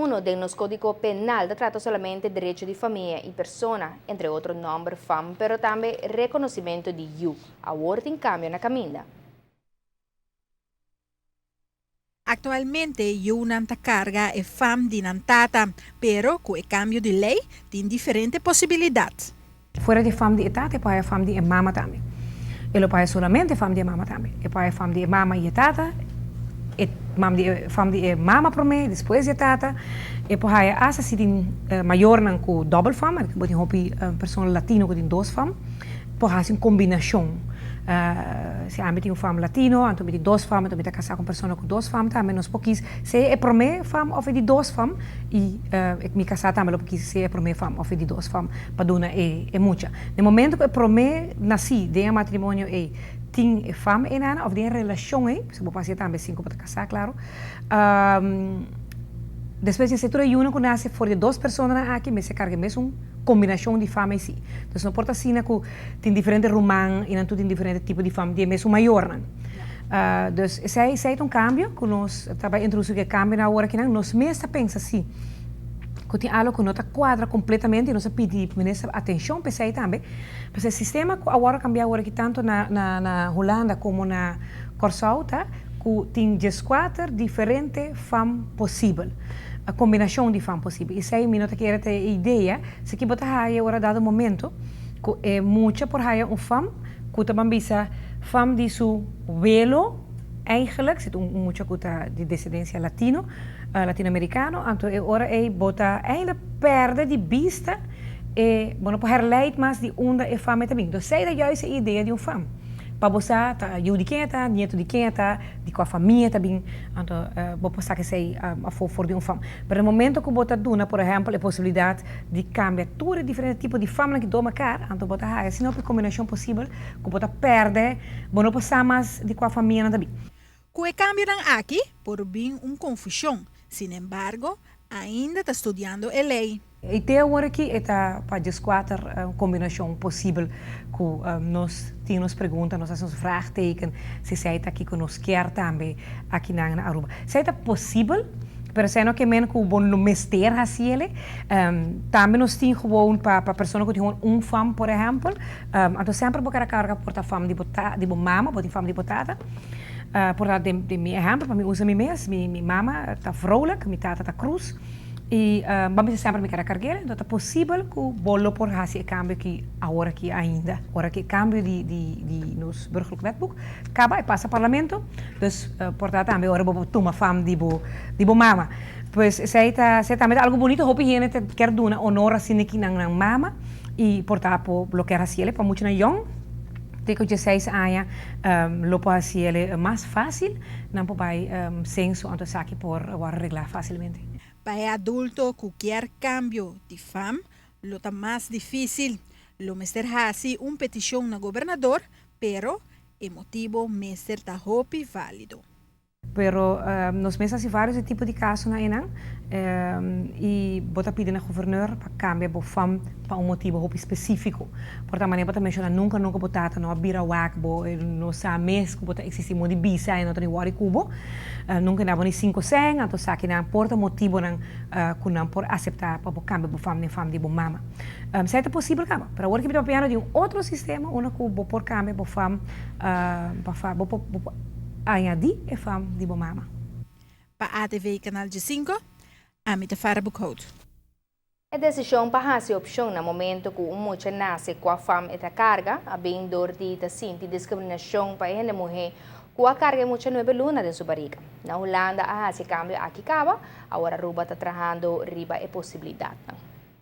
1 den nos Codigo Penal ta trata solamente derecho di famia y persona, entre otro nomber, fam, pero tambe reconocimento di yiu. Awor tin cambio na caminda. Actualmente yiunan ta carga e fam di nan tata, pero cu e cambio di ley tin diferente posibilidad. Fuera di fam di e tata, e por haya fam di e mama tambe. E lo por haya solamente fam di e mama tambe. E por haya fam di e mama y e tata, e mam di e fam di e mama prome, despues di e tata. E por haya hasta si tin mayornan cu dobbel fam, bo tin hopi persona latino cu tin dos fam, por haci un combinacion. Si ami tin un fam latino, anto mi tin dos fam, anto mi ta casa cu un persona cu dos fam tambe, nos por kies sea e prome fam of e di dos fam, y mi casa tambe lo por kies sea e prome fam of e di dos fam pa duna e mucha. Den momento cu e prome naci den e matrimonio ey tin e fam eynana of den e relacion ey, pasobra bo por haci tambe sin cu bo ta casa, claro, despues di esey tur e yunan cu nace for di e dos personanan aki mester carga e mesun combinacion di fam ey si. Entonces no por ta asina cu tin diferente ruman y nan tur tin diferente tipo di fam di e mesun mayornan. Dus esey esey ta un cambio cu nos ta bay introduci cu e cambionan awor akinan. Nos mes ta pensa si cu tin algo cu no ta cuadra completamente y nos a pidi minister atencion pa esey tambe. Pasobra e sistema cu awor a cambia awor aki tanto na na na Hulanda como na Corsou ta cu tin dieskuater diferente fam posibel, combinacion di fam posibel. Y esey mi no ta kere ta e idea, si ki bo ta haya ora dado momento cu e mucha por haya un fam cu ta ban bisa fam di su welo eigenlijk, si ta un mucha cu ta di descendencia latino, latinoamericano, anto e ora ey bo ta eindelijk perde di bista e, bo no por herleid mas di unda e fam e ta bin. Entonces esey ta juist e idea di un fam. Pa bo sa ta yu di ken e ta, nieto di ken e ta, di kua famia ta bin, anto bo por saka esei afó for di un fam. Pero na momento ku bo ta duna, por ehèmpel, e posibilidat di kambia tur e diferente tipo di famnan ki dor mekar, anto bo ta haya asina hopi kombinashon posibel ku bo ta pèrdè, bo no por sa mas di kua famia nan ta bin. Ku e kambionan aki por bin un konfushon, sinembargo, ainda ta studiando e lei. I te awor aki e ta pa dieskuater kombinashon posibel ku nos tin nos pregunta, nos hasi nos vraagteken si esei ta kiko nos kier tambe akinan na Aruba. Esei ta posibel, pero esei no ke men ku bo no mester hasi ele. Tambe nos tin gewoon pa pa persona ku tin gewoon un fam por ehèmpel, anto semper bo kere karga por ta fam di bo ta di bo mama, bo tin fam di bo tata. Por ta den mi ehèmpel, pa mi usa mi mes, mi mama ta Vrolijk, mi tata ta Cruz. I bo mester semper mi keda karg'el, enton ta posibel ku bo lo por hasi e kambio aki awor aki ainda. Ora ku e kambio di di di nos Burgerlijk Wetboek kaba e pasa parlamento, dus por ta tambe ora bo por tuma fam di bo di bo mama. Pues esei ta esei tambe ta algu bunito, hopi hende ta kier duna honor asina ki nan nan mama i por ta por lo kier hasi el pa muchanan yòn te ku dieseis aña lo por hasi el mas fásil, nan por bai senso anto esaki por wòrdu reglá fásilmente. Pa e adulto cu kier cambio di fam lo ta mas dificil. Lo mester haci un peticion na gobernador, pero e motibo mester ta hopi valido. Pero nos mes haci varios e tipo di casonan eynan y bo ta pidi na gobernador pa cambia bo fam pa un motibo hopi specifico. Por ta manera bo ta menciona nunca nunca bo tata no a bira wak bo, e no sa mes cu bo ta existi modo di bisa e no ta ni wori cu bo. Nunca e dabo ni cinco cen, anto esaki nan por ta motibonan cu nan por acepta pa bo cambia bo fam den fam di bo mama. Esei ta posibel caba, pero awor ki mi ta papiando di un otro sistema unda cu bo por cambia bo fam pa bo por añadi e fam di bo mama. Pa ATV Canal Djesinco, ami ta Farah Boekhout. E desishon pa hasi opshon na momento ku un mucha nase kua fam e ta karga, a bin dor di ta sinti diskriminashon pa e hende muhé ku a karga e mucha nuebe luna den su bariga. Na Hulanda a hasi e kambio aki kaba, awor Aruba ta trahando riba e posibilidatnan.